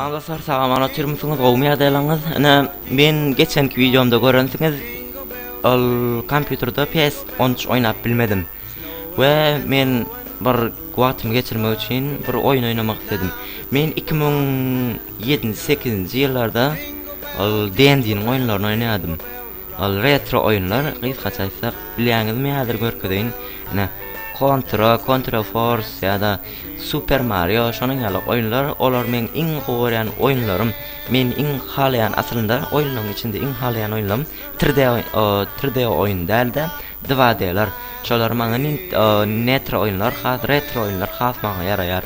Salam dostlar, sag-aman otyrmysyňyz, gowumy ýagdaýlaryňyz? Ine, men geçenki wideomda görensiňiz, ol kompýuterde PS 13 oýnap bilmedim. We men bir wagtymy geçirmek üçin bir oýun oýnamak isledim. Men 2007-8-nji ýyllarda ol D&D-niň oýunlaryny oýnaýardym. Ol retro oýunlar, gysgaça aýtsak, bilýäňizmi häzir görkezeýin. Ine, Contra, Contra Force ýa-da Super Mario şonuň ýaly oýunlar, olar meň iň gowy görýän oýunlarym. Men iň halaýan aslynda oýunlaryň içinde iň halaýan oýunlarym 3D 3D oýun däl-de, 2D-ler. Şolar maňa netro oýunlar has retro oýunlar has maňa ýaraýar.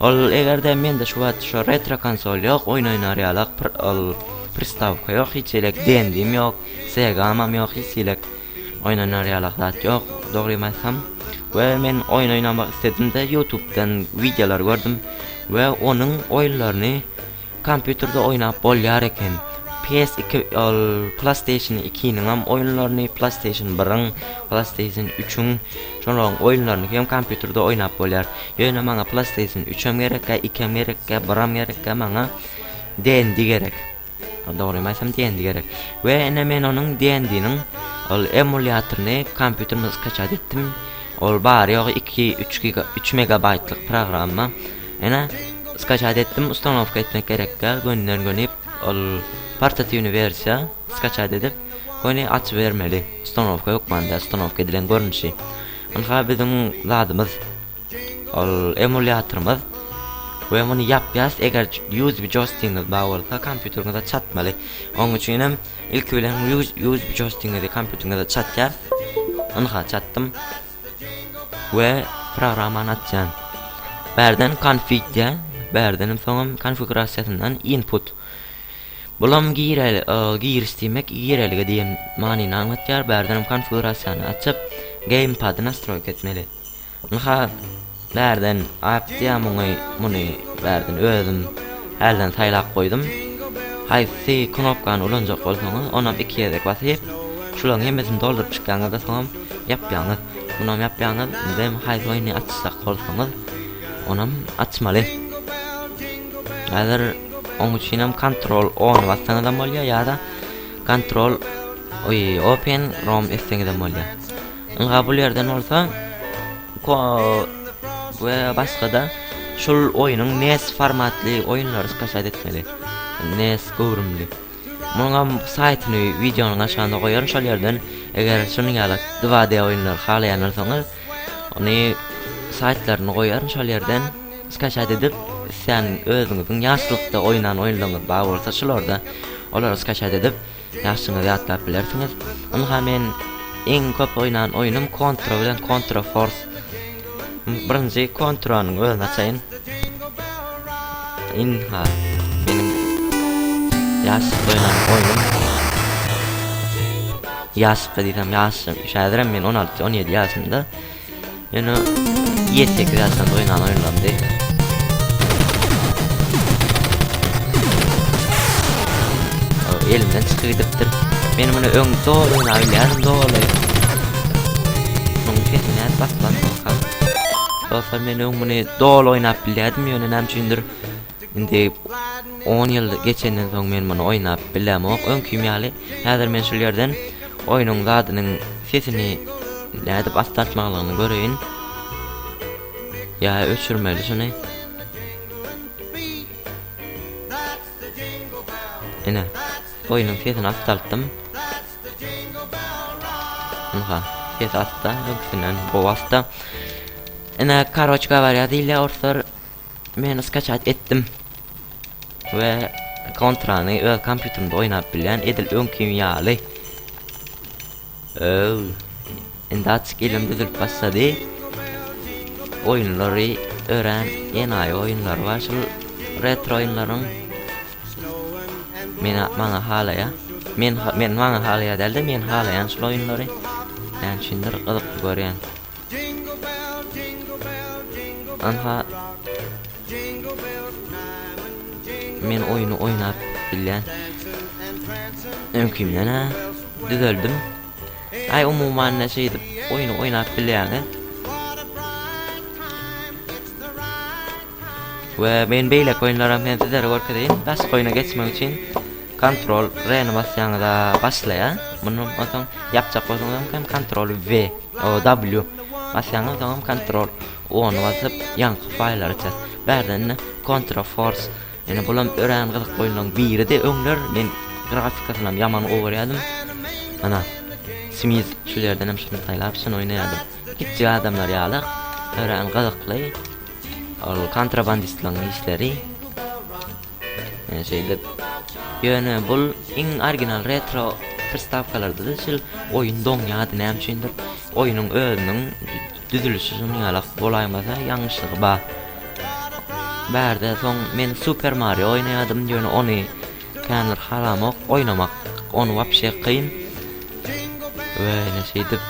Ol egerde mende şu wagt şo retro konsol ýok oýun oýnar ýalak pr ol pristawka ýok hiç elek dendim ýok segamam ýok hiç elek oýun oýnar ýalak zat ýok dogrymy aýtsam we men oýun oýnamak isledimde ýutubdan wideolar gördüm we onuň oýunlaryny Kompýuterde oýnap bolýar eken. PS 2 ol PlayStation 2-niňem oýunlaryny, PlayStation 1-iň, PlayStation 3-iň şolaryň oýunlaryny hem kompýuterde oýnap bolýar. Ýöne maňa PlayStation 3-em gerekkä, 2-em gerekkä, 1-am gerekkä, maňa D&D gerek. Dogrymy aýtsam D&D gerek. We ine men onuň D&D-niň ol emulýatoryny kompýuterime skaçat etdim. Ol bary ýogy 2 3 giga 3 megabaýtlyk programma. Ine skaçat etdim ustanowka etmek gerekkä gönden göni ol portatiwny wersiýa skaçat edip göni açybermeli ustanowka hökman däl ustanowka edilen görnüşi ynha biziň zadymyz ol emulýatorymyz we muny ýapýas eger usb jostigiňiz bar bolsa kompýuteriňize çatmaly oň üçinem ilki bilen usb jostigiňizi kompýuteriňize çatýas ynha çatdym We programmany açýan. Bärden config diýýär. Bärdenem soňam konfigurasiýasyndan input. Bulam girel giriş diýmek, girelge diýen manyny aňlatýar. Bärdenem konfigurasiýany açyp, gamepady nastroýka etmeli. Ynha bärden app diýýär muny, muny bärden özüm hälden saýlap goýdum. Haýsy knopkany ulanjak bolsaňyz, onam iki gezek basyp, şularyň hemmesini dolduryp çykýaňyzda soňam Ýapýaňyz. Munam ýapýaňyz. Indem haýsy oýny açjak bolsaňyz, onam açmaly. Häzir oň üçinem Ctrl O-ny bassaňyzam bolýar ýa-da Ctrl oý Open ROM etseňizem bolýar. Ynha bul ýerden bolsa ko we başga-da şul oýnuň NES formatly oýunlary skaçat etmeli. NES göwrümli. Munuňam saýtyny wideonyň aşagynda goýaryn şol ýerden eger şunuň ýaly 2D oýunlary halaýan bolsaňyz ony saýtlaryny goýaryn şol ýerden skaçat edip islän özüňiziň ýaşlykda oýnan oýunlaryňyz bar bolsa şularda olary skaçat edip ýaşlygyňyzy ýatlap bilersiňiz. Ynha men iň köp oýnan oýnum Contra bilen Contra Force. Birinji Contranyň özüni açaýyn. Ynha, meniň ýaşlykda oýnan oýnum. Ýaşlykda diýsem ýaşym, häzirem men 16, 17 ýaşymda. Ýöne 7-8 ýaşymda oýnan oýunlarymdy. Elimden çykyp gidipdir. Men muny öň doly oýnap bilýärdim, doly. Munuň sesini nädip basmaly? Dostlar men öň muny doly oýnap bilýärdim ýöne näme üçindir indi 10 ýyl geçenden soň men muny oýnap bilemok öňkim ýaly. Häzir men şul ýerden oýnuň zadynyň sesini nädip astartmaklygyny göreýin. Ýa öçürmeli şuny. Ine oýnuň sesini astaltdym. Ynha, ses asda, öňküsinden gowy asda. Ine, karoç gawarýa diýilýär orslar. Men skaçat etdim. We kontrany öz kompýuterimde oýnap bilýän edil öňkim ýaly. Öw. Indi açyk elim düzülip başlady. Oýunlary örän enaýy oýunlary bar şul retro oýunlaryň. Men maňa halaýa. Men men maňa halaýa dälde men halaýan şul oýunlary. Näme üçindir gyzykly görýän. Anha Men oýny oýnap bilýän. Öňkimden ha düzeldim. Aý umuman ne şeýdip oýny oýnap bilýäňiz. We men beýleki oýunlaram hem sizlere görkezeýin. Başga oýuna geçmek üçin Ctrl R-ni basýaňyza başlaýar. Mundan onsoň ýapjak bolsaňyz hem Ctrl V, o W basýaňyz soň hem Ctrl O-ny basyp ýaňky faýllary açýar. Bärden indi Contra Force Ýöne bulam örän gyzykly oýunlaryň biridi öňler men grafikasynam ýaman gowy görýärdim. Ana Smiz şu ýerden hem şuny saýlap şuny oýnaýardym. Kiçijik adamlar ýaly örän gyzykly. Ol kontrabandistlaryň işleri. Ýöne şeýdip. Ýöne bul iň original retro pristawkalarda-da şul oýun doňýardy näme üçindir. Oýnuň özüniň düzülişi şunuň ýalak bolaýmasa ýalňyşlygy bar. Bärde soň men Super Mario oýnaýardym ýöne ony känbir halamok oýnamak ony wapşe kyn. We ine şeýdip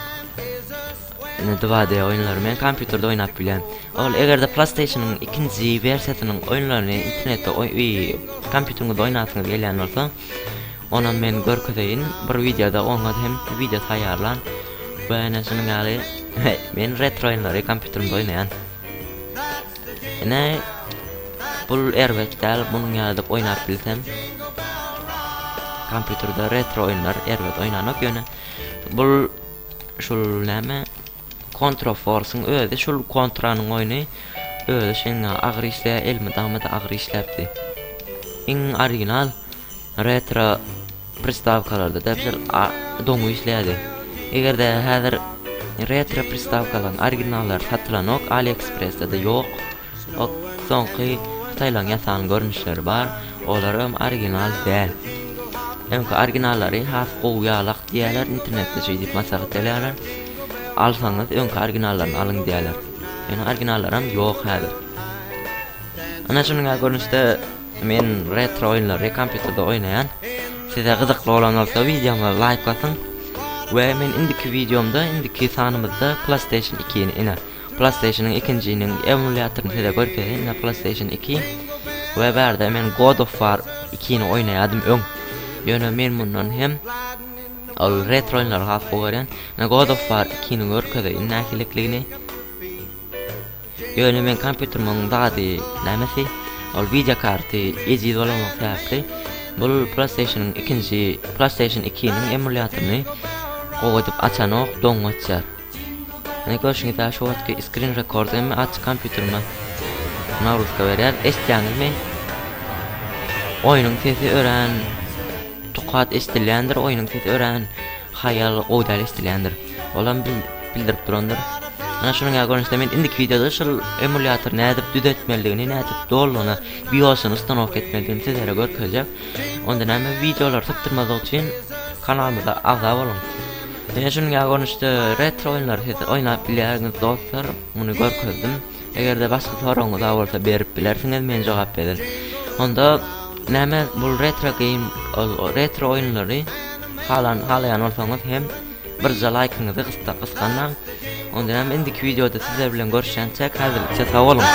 ine 2D oýunlary men kompýuterde oýnap bilýän. Ol egerde PlayStation-yň ikinji wersiýasynyň oýunlaryny internetde oý kompýuteriňizde oýnasyňyz gelýän bolsa onam men görkezeýin bir wideoda oňa hem wideo taýýarlan. We ine şunuň ýaly men retro oýunlary kompýuterimde oýnaýan. Ine bul erbet däl munuň ýaly oýnap bilsem. Kompýuterde retro oýunlar erbet oýnanok ýöne bul şul näme Contra Force-yň özi şul Contranyň oýny özi şeňňe agyr işleýär elmydama-da agyr işläpdi. Iň original retro pristawkalarda da bir doňy işleýärdi. Eger-de häzir retro pristawkalaryň originallary satylanok, AliExpressde-de ýok. O soňky hytaýlaryň ýasan görnüşleri bar, olaram original däl. Öňki originallary has gowy ýalak diýýärler, internetde şeý diýip maslahat berýärler. Alsaňyz öňki originallaryny alyň diýýärler. Ýöne originallaram ýok häzir. Ana şunuň ýaly görnüşde Men retro oýunlary kompýuterde oýnaýan. Size gyzykly bolan bolsa wideoma laýk basyň. We men indiki wideomda, indiki sanymyzda PlayStation 2-ni ine PlayStation-yň ikinjiniň emulýatoryny size görkezeýin. Ine PlayStation 2 we bärde men God of War 2-ni oýnaýadym öň. Ýöne men mundan hem ol retro oýunlary has gowy görýän. Ine God of War 2-ni görkezeýin nähililigini. Ýöne meň kompýuterimiň zady nämesi ol wideo karty ejiz bolanlygy sebäpli bul PlayStation-yň ikinji PlayStation 2-niň emulýatoryny gowy edip açanok doňup açýar. Ine görşüňiz ýaly şu wagtky screen record hem açyk kompýuterime nagruzka berýär. Eşitýäňizmi? Oýnuň sesi örän tukat eşidilýändir, oýnuň sesi örän haýal gowy däl eşidilýändir. Olam bildirip durandyr. Ana şunuň ýaly görnüşde men indiki wideoda şul emulýatory nädip düzetmelidigini, nädip dolulygyna BIOS-yny ustanowka etmelidigini sizlere görkezjek. Onda näme wideolary sypdyrmazlyk üçin kanalymyza agza boluň. Ine şunuň ýaly görnüşde retro oýunlary siz oýnap bilýäňiz dostlar. Muny görkezdim. Eger-de başga soragyňyz bar bolsa berip bilersiňiz, men jogap bererin. Onda näme bul retro game ol retro oýunlary halan halaýan bolsaňyz hem Birje laýkyňyzy gysganmaň. Onda hem indiki wideoda sizler bilen görüşýänçäk häzirlikçe sag boluň.